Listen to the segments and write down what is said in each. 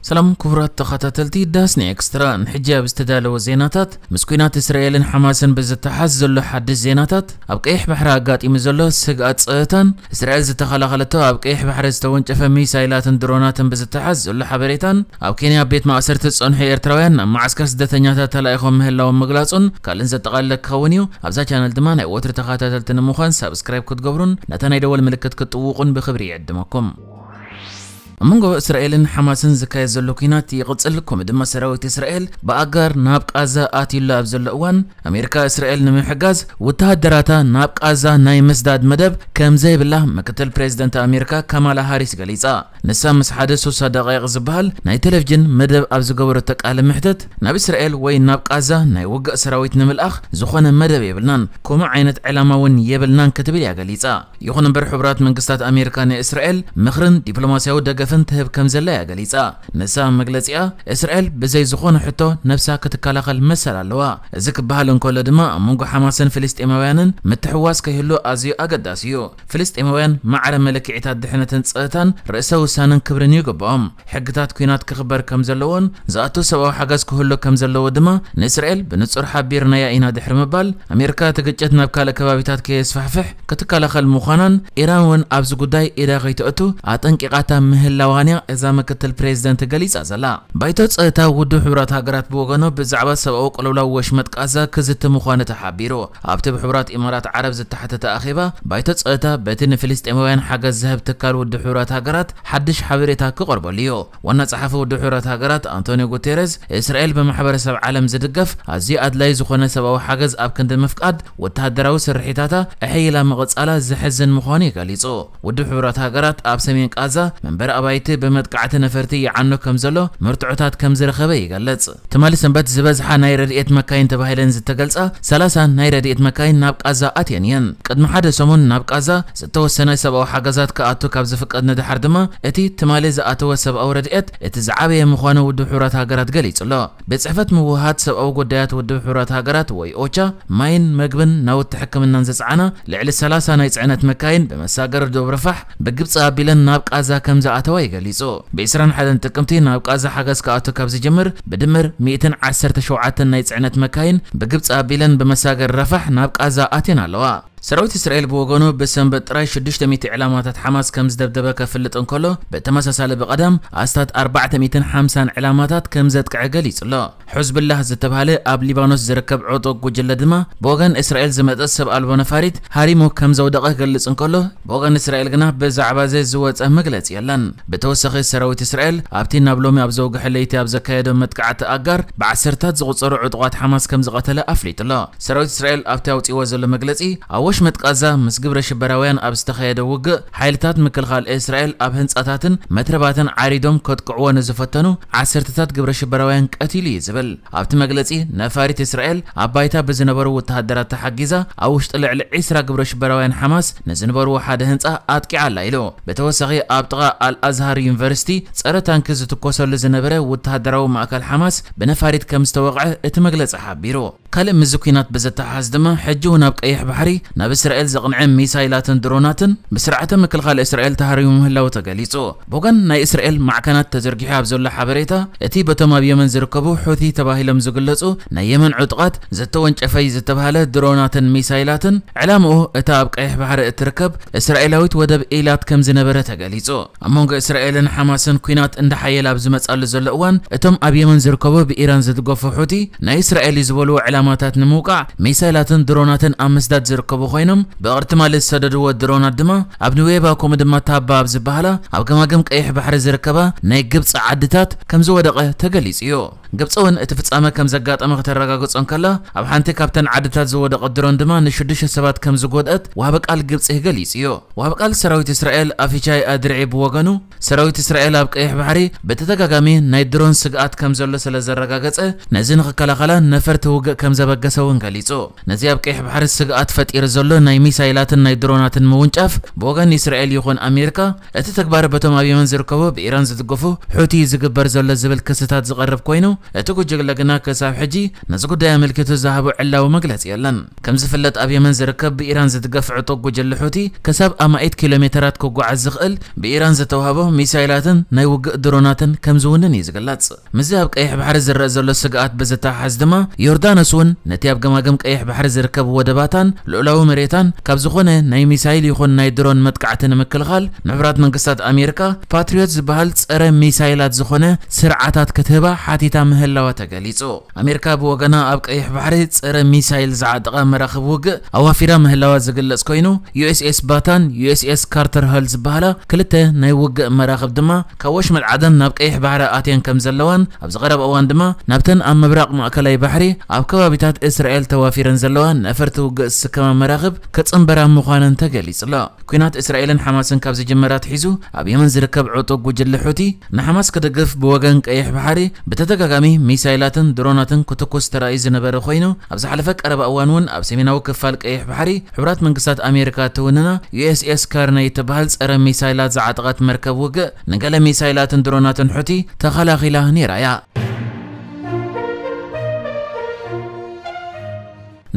ሰላም ክቡራት ተኸታተልቲ ዳስኒ ኤክስትራ፣ ንሕጂ ኣብ ዝተዳለወ ዜናታት፣ ምስ ኲናት እስራኤልን ሓማስን ብዝተሓዝ ዘሎ ሓድሽ ዜናታት፣ ኣብ ቀይሕ ባሕሪ ኣጋጢሙ ዘሎ ስግኣት ጸጥታን፣ እስራኤል ዝተኸላኸለቶ ኣብ ቀይሕ ባሕሪ ዝተወንጨፈ ሚሳይላትን ድሮናትን ብዝተሓዝ ዘሎ ሓበሬታን፣ ኣብ ኬንያ ኣብ ቤት ማእሰርቲ ዝጸንሑ ኤርትራውያን ናብ መዓስከር ስደተኛታት ተላኢኾም ምህላዎም ምግላጹን ካልእን ዘጠቓልለ ክኸውን እዩ። ኣብዛ ቻነል ድማ ናይ ወትሩ ተኸታተልቲ ንምዃን ሳብስክራይብ ክትገብሩን ነታ ናይ ደወል ምልክት ክትጥውቑን ብኽብሪ ይዕድመኩም። ኣብ መንጎ እስራኤልን ሓማስን ዝካየድ ዘሎ ኲናት ይቕጽል፣ ከምኡ ድማ ሰራዊት እስራኤል ብኣጋር ናብ ቃዛ ኣትዩላ ኣብ ዘሎ እዋን፣ ኣሜሪካ እስራኤል ንምሕጋዝ ወተሃደራታ ናብ ቃዛ ናይ ምስዳድ መደብ ከም ዘይብላ ምክትል ፕሬዚደንት ኣሜሪካ ካማላ ሃሪስ ገሊጻ። ንሳ ምስ ሓደ ሱሳ ደቂቕ ዝበሃል ናይ ቴሌቪዥን መደብ ኣብ ዝገበረቶ ቃለ መሕተት፣ ናብ እስራኤል ወይ ናብ ቃዛ ናይ ውግእ ሰራዊት ንምልኣኽ ዝኾነ መደብ የብልናን፣ ከምኡ ዓይነት ዕላማ እውን የብልናን ክትብል እያ ገሊጻ። ይኹን እምበር፣ ሕቡራት መንግስታት ኣሜሪካ ንእስራኤል ምኽርን ዲፕሎማስያዊ ደገፍን ትህብ ከም ዘላ እያ ገሊጻ። ንሳ ኣብ መግለጺኣ፣ እስራኤል ብዘይ ዝኾነ ሕቶ ነብሳ ክትከላኸል መሰል ኣለዋ። እዚ ክበሃል እንከሎ ድማ፣ ኣብ መንጎ ሓማስን ፍልስጤማውያንን ምትሕውዋስ ከይህሉ ኣዝዩ ኣገዳሲ እዩ። ፍልስጤማውያን ማዕረ መለክዒታት ድሕነትን ጸጥታን፣ ርእሰ ውሳነን ክብርን ይግብኦም። ሕግታት ኲናት ክኽበር ከም ዘለዎን ዝኣቱ ሰብኣዊ ሓገዝ ክህሉ ከም ዘለዎ ድማ ንእስራኤል ብንጹር ሓቢርናያ ኢና ድሕሪ ምባል፣ ኣሜሪካ እቲ ግጭት ናብ ካልእ ከባቢታት ከየስፋሕፍሕ ክትከላኸል ምዃናን፣ ኢራን እውን ኣብዚ ጉዳይ ኢዳ ከይተእቱ ኣጠንቂቓታ ምህላዋን እያ እዛ ምክትል ፕሬዚደንት ገሊጻ ዘላ። ባይቶ ጸጥታ ውድብ ሕቡራት ሃገራት ብወገኑ ብዛዕባ ሰብኣዊ ቅልውላው ወሽመጥ ቃዛ ክዝቲ ምዃኑ ተሓቢሩ። ኣብቲ ብሕቡራት ኢማራት ዓረብ ዝተሓተተ ኣኼባ፣ ባይቶ ጸጥታ በቲ ንፍልስጤማውያን ሓገዝ ዝህብ ትካል ውድብ ሕቡራት ሃገራት ሓድሽ ሓበሬታ ክቐርበሉ እዩ። ዋና ጸሓፊ ውድብ ሕቡራት ሃገራት ኣንቶኒዮ ጉቴሬዝ፣ እስራኤል ብማሕበረሰብ ዓለም ዝድገፍ ኣዝዩ ኣድላዪ ዝኾነ ሰብኣዊ ሓገዝ ኣብ ክንዲ ምፍቃድ፣ ወተሃደራዊ ስርሒታታ ኣሐይላ ምቕጻላ ዘሕዝን ምዃኑ እዩ ገሊጹ። ውድብ ሕቡራት ሃገራት ኣብ ሰሜን ቃዛ መንበሪ ኣባይቲ ብመጥቃዕቲ ነፈርቲ ይዓኖ ከም ዘሎ መርትዖታት ከም ዝረኸበ ይገልጽ። ትማሊ ሰንበት ዝበዝሓ ናይ ረድኤት መካይን ተባሂለን ዝተገልጻ ሰላሳ ናይ ረድኤት መካይን ናብ ቃዛ ኣትየን እየን። ቅድሚ ሓደ ሰሙን ናብ ቃዛ ዝተወሰነ ሰብኣዊ ሓገዛት ክኣቱ ካብ ዝፍቀድ ንድሓር ድማ፣ እቲ ትማሊ ዝኣተወ ሰብኣዊ ረድኤት እቲ ዝዓበየ ምዃኑ ውድብ ሕቡራት ሃገራት ገሊጹ ኣሎ። ቤት ጽሕፈት ምውህሃድ ሰብኣዊ ጉዳያት ውድብ ሕቡራት ሃገራት ወይ ኦቻ፣ ማይን መግብን ናውቲ ሕክምናን ዝጸዓና ልዕሊ ሰላሳ ናይ ጽዕነት መካይን ብመሳገሪ ዶብ ረፋሕ ብግብጺ ኣቢለን ናብ ቃዛ ከም ዝኣተዋ ይገሊጹ። ብ ዕስራን ሓደን ጥቅምቲ ናብ ቃዛ ሓገዝ ክኣቱ ካብ ዝጅምር ብድምር ሚእትን ዓሰርተ ሸውዓተን ናይ ጽዕነት መካይን ብግብጺ ኣቢለን ብመሳገሪ ረፋሕ ናብ ቃዛ ኣትየን ኣለዋ። ሰራዊት እስራኤል ብወገኑ ብሰንበት ጥራይ ሽዱሽተ ሚእቲ ዕላማታት ሓማስ ከም ዝደብደበ ከፍልጥ እንከሎ፣ ብተመሳሳሊ ብቐዳም ኣስታት ኣርባዕተ ሚእትን ሓምሳን ዕላማታት ከም ዘጥቅዐ ገሊጹ ኣሎ። ሑዝብላህ ዝተባህለ ኣብ ሊባኖስ ዝርከብ ዕጡቕ ጉጅለ ድማ ብወገን እስራኤል ዝመጸ ሰብ ኣልቦ ነፋሪት ሃሪሙ ከም ዘውደቐ ክገልጽ እንከሎ፣ ብወገን እስራኤል ግና ብዛዕባ እዚ ዝወጸ መግለጺ የለን። ብተወሳኺ ሰራዊት እስራኤል ኣብቲ ናብ ሎሚ ኣብ ዘውግሐ ለይቲ ኣብ ዘካየዶ መጥቃዕቲ ኣጋር ብዓሰርታት ዝቑጸሩ ዕጡቓት ሓማስ ከም ዝቐተለ ኣፍሊጡ ኣሎ። ሰራዊት እስራኤል ኣብቲ ኣውጺእዎ ዘሎ መግለጺ፣ ኣብ ወሽመጥ ቃዛ ምስ ግብረ ሽበራውያን ኣብ ዝተኻየደ ውግእ፣ ሓይልታት ምክልኻል እስራኤል ኣብ ህንጻታትን መትረባትን ዓሪዶም ከጥቅዕዎ ንዝፈተኑ ዓሰርተታት ግብረ ሽበራውያን ቀቲሉ እዩ ዝብል። ኣብቲ መግለጺ፣ ነፋሪት እስራኤል ኣብ ባይታ ብዝነበሩ ወተሃደራት ተሓጊዛ ኣብ ውሽጢ ልዕሊ ዕስራ ግብረ ሽበራውያን ሓማስ ንዝነበርዎ ሓደ ህንጻ ኣጥቂዓ ኣላ ኢሉ። ብተወሳኺ፣ ኣብ ጥቓ ኣልኣዝሃር ዩኒቨርሲቲ ጸረ ታንኪ ዝትኮሰሉ ዝነበረ ወተሃደራዊ ማእከል ሓማስ ብነፋሪት ከም ዝተወቕዐ እቲ መግለጺ ሓቢሩ። ካልእ ምስዚ ኲናት ብዝተሓሓዝ ድማ፣ ሕጂ እውን ኣብ ቀይሕ ባሕሪ ናብ እስራኤል ዘቕንዐ ሚሳይላትን ድሮናትን ብስርዓተ ምክልኻል እስራኤል ተሃሪሙ ምህላው ተገሊጹ። ብወገን ናይ እስራኤል ማዕከናት ተዘርጊሑ ኣብ ዘሎ ሓበሬታ፣ እቲ በቶም ኣብ የመን ዝርከቡ ሑቲ ተባሂሎም ዝግለጹ ናይ የመን ዕጡቓት ዝተወንጨፈ እዩ ዝተባህለ ድሮናትን ሚሳይላትን፣ ዕላምኡ እታ ኣብ ቀይሕ ባሕሪ እትርከብ እስራኤላዊት ወደብ ኢላት ከም ዝነበረ ተገሊጹ። ኣብ መንጎ እስራኤልን ሓማስን ኲናት እንዳሓየለ ኣብ ዝመጻሉ ዘሎ እዋን፣ እቶም ኣብ የመን ዝርከቡ ብኢራን ዝድገፉ ሑቲ፣ ናይ እስራኤል እዩ ዝበልዎ ዕላማታት ንምውቃዕ ሚሳይላትን ድሮናትን ኣብ ምስዳድ ዝርከቡ ኮይኖም፣ ብቕርትማሊ ዝሰደድዎ ድሮናት ድማ ኣብ ንዌባ ከምኡ ድማ ታባ ኣብ ዝበሃላ ኣብ ገማግም ቀይሕ ባሕሪ ዝርከባ ናይ ግብጺ ዓድታት ከም ዝወደቐ ተገሊጹ እዩ። ግብጺ እውን እቲ ፍጻመ ከም ዘጋጠመ ከተረጋግጾ እንከላ፣ ኣብ ሓንቲ ካብተን ዓድታት ዝወደቐት ድሮን ድማ ንሽዱሽተ ሰባት ከም ዝጎድአት ዋሃቢ ቃል ግብጺ ገሊጹ እዩ። ዋሃቢ ቃል ሰራዊት እስራኤል ኣፊቻይ ኣድርዒ ብወገኑ፣ ሰራዊት እስራኤል ኣብ ቀይሕ ባሕሪ ብተደጋጋሚ ናይ ድሮን ስግኣት ከም ዘሎ ስለ ዘረጋገጸ፣ ነዚ ንኽከላኸላ ነፈርቲ ውግእ ከም ዘበገሰ እውን ገሊጹ። ነዚ ኣብ ቀይሕ ባሕሪ ስግኣት ፈጢሩ ዘሎ ናይ ሚሳይላትን ናይ ድሮናትን ምውንጫፍ ብወገን እስራኤል ይኹን ኣሜሪካ፣ እቲ ተግባር በቶም ኣብ የመን ዝርከቡ ብኢራን ዝድገፉ ሑቲ ዝግበር ዘሎ ዝብል ክስታት ዝቐርብ ኮይኑ፣ እቲ ጉጅለ ግና ክሳብ ሕጂ ነዚ ጉዳይ ኣመልኪቱ ዝሃቦ ዕላዊ መግለጺ የለን። ከም ዝፍለጥ ኣብ የመን ዝርከብ ብኢራን ዝድገፍ ዕጡቕ ጉጅለ ሑቲ ክሳብ ኣማኢት ኪሎ ሜተራት ክጓዓዝ ዝኽእል ብኢራን ዝተዋህቦ ሚሳይላትን ናይ ውግእ ድሮናትን ከም ዝውንን እዩ ዝግለጽ። ምስዚ ኣብ ቀይሕ ባሕሪ ዝረአ ዘሎ ስግኣት ብዝተሓሓዝ ድማ፣ ዮርዳኖስ እውን ነቲ ኣብ ገማግም ቀይሕ ባሕሪ ዝርከብ ወደባታን ልኡላዊ መሬታን ካብ ዝኾነ ናይ ሚሳይል ይኹን ናይ ድሮን መጥቃዕቲ ንምክልኻል፣ ንሕቡራት መንግስታት ኣሜሪካ ፓትሪዮት ዝበሃል ጸረ ሚሳይላት ዝኾነ ስርዓታት ክትህባ ሓቲታ ምህላዋ ተገሊጹ። ኣሜሪካ ብወገና ኣብ ቀይሕ ባሕሪ ጸረ ሚሳይል ዝዓጠቓ መራኽብ ውግእ ኣዋፊራ ምህላዋ ዝግለጽ ኮይኑ፣ ዩ ኤስ ኤስ ባታን ዩ ኤስ ኤስ ካርተር ሃል ዝበሃላ ክልተ ናይ ውግእ መራኽብ ድማ ካብ ወሽመጥ ዓደን ናብ ቀይሕ ባሕሪ ኣትየን ከም ዘለዋን፣ ኣብዚ ቀረባ እዋን ድማ ናብተን ኣብ ምብራቕ ማእከላይ ባሕሪ ኣብ ከባቢታት እስራኤል ተዋፊረን ዘለዋ ነፈርቲ ውግእ ዝስከማ መራኽብ ክጽንበራ ምዃነን ተገሊጹ ኣሎ። ኲናት እስራኤልን ሓማስን ካብ ዝጅመር ኣትሒዙ፣ ኣብ የመን ዝርከብ ዕጡቕ ጉጅለ ሑቲ ንሓማስ ክድግፍ ብወገን ቀይሕ ባሕሪ ብተደጋጋሚ ሚሳይላትን ድሮናትን ክትኩስ ተራእዩ ዝነበረ ኮይኑ፣ ኣብ ዝሓለፈ ቀረባ እዋን እውን ኣብ ሰሜናዊ ክፋል ቀይሕ ባሕሪ ሕቡራት መንግስታት ኣሜሪካ እትውንና ዩ ኤስ ኤስ ካርነይ እትበሃል ጸረ ሚሳይላት ዝዓጠቐት መርከብ ውግእ፣ ንገለ ሚሳይላትን ድሮናትን ሑቲ ተኸላኺላ ነይራ እያ።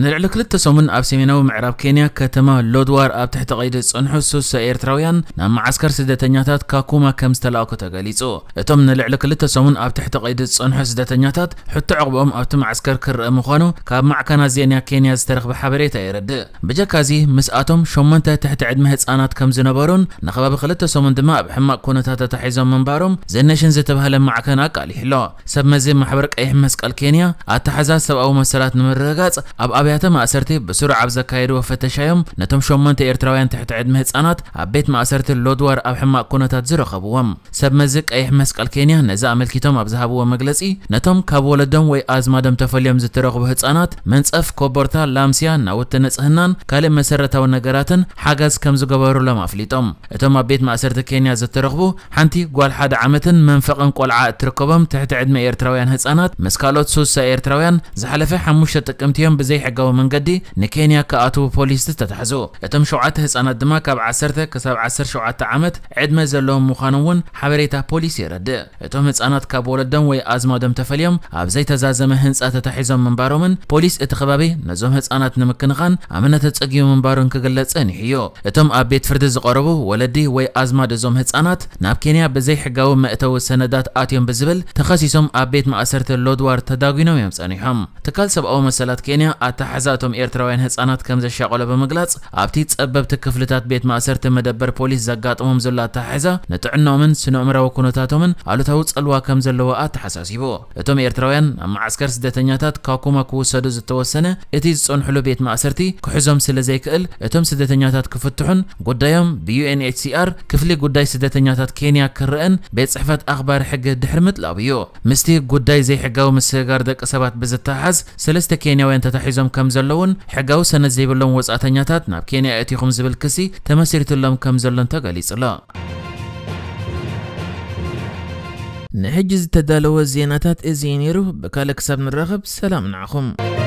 ንልዕሊ ክልተ ሰሙን ኣብ ሰሜናዊ ምዕራብ ኬንያ ከተማ ሎድዋር ኣብ ትሕቲ ቀይዲ ዝጸንሑ ሱሳ ኤርትራውያን ናብ መዓስከር ስደተኛታት ካኩማ ከም ዝተላእኩ ተገሊጹ። እቶም ንልዕሊ ክልተ ሰሙን ኣብ ትሕቲ ቀይዲ ዝጸንሑ ስደተኛታት ሕቶ ዕቕብኦም ኣብቲ መዓስከር ክረአ ምዃኑ ካብ ማዕከናት ዜና ኬንያ ዝተረኽበ ሓበሬታ የረድእ። ብጀካዚ ምስኣቶም ሸሞንተ ትሕቲ ዕድመ ህጻናት ከም ዝነበሩን ንከባቢ ክልተ ሰሙን ድማ ኣብ ሕማቕ ኩነታት ተታሒዞም ምንባሮም ዘ ኔሽን ዝተባህለ ማዕከን ኣቃሊሕሎ። ሰብ መዚ ማሕበር ቀይሕ መስቀል ኬንያ ኣተሓዛ ሰብኣዊ መሰላት ንምርግጋጽ ኣብ ኣብያተ ማእሰርቲ ብስሩዕ ኣብ ዘካየድዎ ፈተሻ እዮም ነቶም ሸሞንተ ኤርትራውያን ትሕቲ ዕድመ ህጻናት ኣብ ቤት ማእሰርቲ ሎድዋር ኣብ ሕማቕ ኩነታት ዝረኸብዎም። ሰብ መዚ ቀይሕ መስቀል ኬንያ ነዚ ኣመልኪቶም ኣብ ዝሃብዎ መግለጺ፣ ነቶም ካብ ወለዶም ወይ ኣዝማዶም ተፈልዮም ዝተረኽቡ ህጻናት መንጸፍ፣ ኮቦርታ፣ ላምስያ፣ ናውቲ ንጽህናን ካልእ መሰረታዊ ነገራትን ሓገዝ ከም ዝገበሩሎም ኣፍሊጦም። እቶም ኣብ ቤት ማእሰርቲ ኬንያ ዝተረኽቡ ሓንቲ ጓል ሓደ ዓመትን መንፈቕን ቆልዓ እትርከቦም ትሕቲ ዕድመ ኤርትራውያን ህጻናት ምስ ካልኦት ሱሳ ኤርትራውያን ዝሓለፈ ሓሙሽተ ጥቅምቲ እዮም ብዘይሕጋዊ መንገዲ ንኬንያ ክኣትዉ ፖሊስ ዝተታሕዙ። እቶም ሸውዓተ ህጻናት ድማ ካብ ዓሰርተ ክሳብ ዓሰርተ ሸውዓተ ዓመት ዕድመ ዘለዎም ምዃኖም እውን ሓበሬታ ፖሊስ የረድእ። እቶም ህጻናት ካብ ወለዶም ወይ ኣዝማዶም ተፈልዮም ኣብ ዘይተዛዘመ ህንጻ ተታሒዞም ምንባሮምን ፖሊስ እቲ ከባቢ ነዞም ህጻናት ንምክንኻን ኣመና ተጸጊሙ ምንባሩን ክግለጽ ጸኒሑ እዩ። እቶም ኣብ ቤት ፍርዲ ዝቐረቡ ወለዲ ወይ ኣዝማድ እዞም ህጻናት ናብ ኬንያ ብዘይሕጋዊ መእተዊ ሰነዳት ኣትዮም ብዝብል ተኸሲሶም ኣብ ቤት ማእሰርቲ ሎድዋር ተዳጒኖም እዮም ጸኒሖም። ትካል ሰብኣዊ መሰላት ኬንያ ኣተሓሕዛ እቶም ኤርትራውያን ህጻናት ከም ዘሻቐሎ ብምግላጽ፣ ኣብቲ ጸበብቲ ክፍልታት ቤት ማእሰርቲ መደበር ፖሊስ ዘጋጥሞም ዘሎ ኣተሓሕዛ ንጥዕናኦምን ስነ-ኣእምራዊ ኩነታቶምን ኣሉታዊ ጽልዋ ከም ዘለዎ ኣተሓሳሲቡ። እቶም ኤርትራውያን ናብ መዓስከር ስደተኛታት ካኩማ ክውሰዱ ዝተወሰነ፣ እቲ ዝጸንሕሉ ቤት ማእሰርቲ ክሕዞም ስለ ዘይክእል፣ እቶም ስደተኛታት ክፍትሑን ጉዳዮም ብ ዩ ኤን ኤች ሲ ኣር ክፍሊ ጉዳይ ስደተኛታት ኬንያ ክረኣን ቤት ጽሕፈት ኣኽባሪ ሕጊ ድሕሪ ምጥላቡ እዩ። ምስቲ ጉዳይ ዘይሕጋዊ ምስግጋር ደቂ ሰባት ብዝተሓሓዝ፣ ሰለስተ ኬንያውያን ተታሒዞም ከም ዘለውን ሕጋዊ ሰነድ ዘይብሎም ወጻእተኛታት ናብ ኬንያ ኣእቲኹም ዝብል ክሲ ተመስሪቱሎም ከም ዘሎን ተገሊጹ ኣሎ። ንሕጂ ዝተዳለወ ዜናታት እዚ እዩ ነይሩ። ብካልእ ክሳብ ንራኸብ ሰላም ንዓኹም።